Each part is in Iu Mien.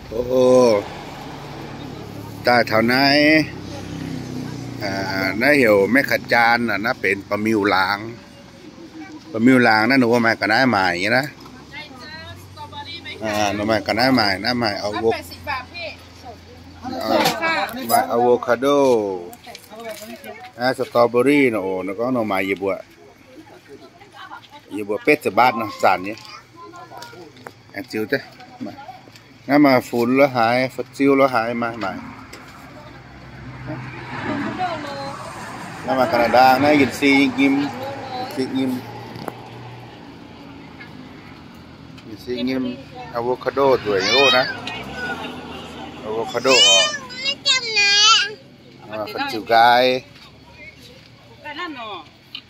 O, daaih taux naaiv, naaiv heuc maiv ka'jaan, naaiv benx ba'miuh laangz. Ba'miuh laangz naaiv ninh mbuo maaih ga'naaiv maaic nyei naaiv. Ninh maaih ga'naaiv maaic, naaiv maaih avocado, strawberry nor, ninh gorngv nor maaih yie mbuo, yie mbuo betv ziepc mbaatv nor zanc nyei. Aengx ziux, naaiv maaih funx lorqc haaix, fu-ziu lorqc haaix maaih maaic. Naaiv maaih Canada, naaiv yietc si nyim, yietc si nyim, yietc si nyim. Avocado nzueic nyei loh naaiv. Avocado oc. Fun ziu nqaai.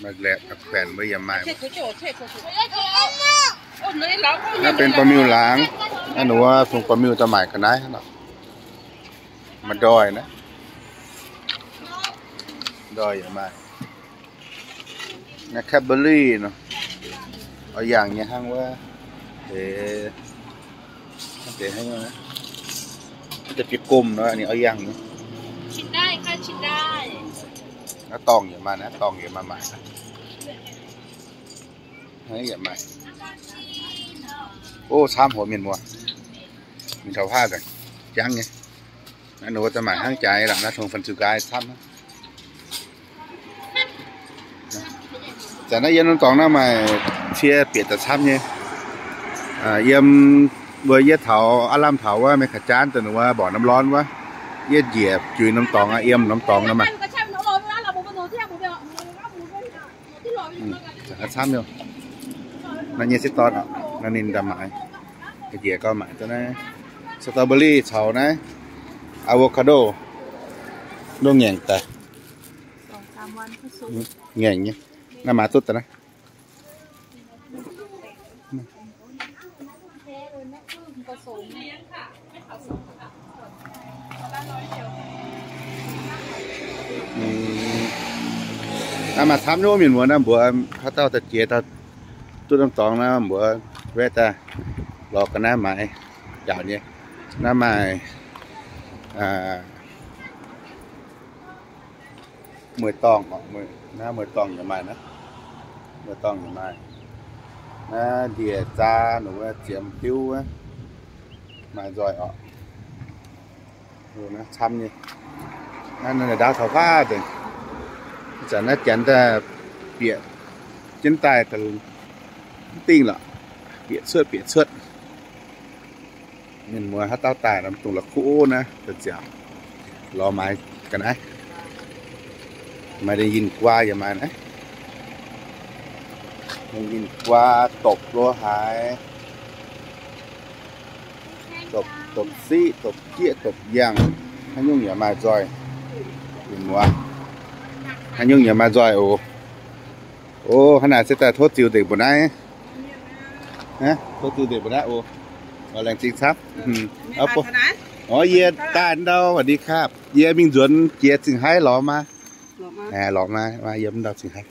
Maaih laeqc, kuaenx mbuo yaac maaih. Naaiv benx ba'miuh laangz. Naaiv ninh wuov fungx ba'miuh daaih maaic ga'naaiv hnangv nor. Maaih ndoih naaiv, ndoih yaac maaih. Naaiv Cadbury nor, oix yangh nyei hnangv wuov. Deix, deix hnangv wuov, deix bieqc gomh nor, ninh oix yangh nyei. Naaiv dorngh yaac maaih, naaiv dorngh yaac maaih maaic. Yaac maaih. O, camv hoc mienh muoz. Mingh taux haav nzengc, jangv nyei. Naaiv ninh mbuo daaih maaic hnangv jaaix lorqc, naaiv tong fun ziu nqaai camv. Zanc naaiv yiem norm dorngx naaiv maaih cie bieqc daaih camv nyei. Yiem mbuo yietv taux aav lamh taux wuov maiv ka'jaan daaih ninh wuov mborqc norm lorn wuov, yietv njiec juix norm dorngx aqv, yiem norm dorngx nor maaih. Camv nyei. Naaiv nyei sieqv dorn, naaiv ninh daaih maaic, njiec gau maaic daaih naaiv strawberry caux naaiv avocado, ndoh ngaengc daaih. Ngaengc nyei. Naaiv maaiz duqv daaih naaiv. Naaiv maaih camv nyei mienh muoz naaiv mbuox haaix dauh daaih jiex dauh duqv norm dorngx naaiv mbuox wetv daaih lorz ga'naaiv maaiz njaaux nyei. Naaiv maaih mueiz-dorngh, naaiv mueiz-dorngh yaac maaih, mueiz-dorngh yaac maaih. Naaiv ndie-zaa nor wuov ziemx diuv wuov maaih nzoih orqc. Camv nyei. Naaiv ndaauv taux fav nzengc. Zanc naaiv janx daaih bieqc jienv daaih mv dingh lorqc, bieqc cuotv bieqc cuotv. Mienh muoz haaix dauh daaih mv dungx la'kuqv naaiv, da'nziaauc lorz maaiz ga'naaiv. Maaih deix yinh guaa yaac maaih naaiv. Yinh guaa, dopc lo haaix, dopc siqv, dopc jieqv, dopc yangh, haaix nyungc yaac maaih nzoih. Mienh muoz, haaix nyungc yaac maaih nzoih oc. O, hnangv naaic se daaih tov ziux nzengc mbuo naaiv. Tov ziux nzengc mbuo naaiv oc. Laengz zingh camv. Yie daaih ndau, สวัสดีครับ. Yie mingh nzuonx jiex Zingh Haaix lorz maa. Lorz maa, yie ndau Zingh Haaix.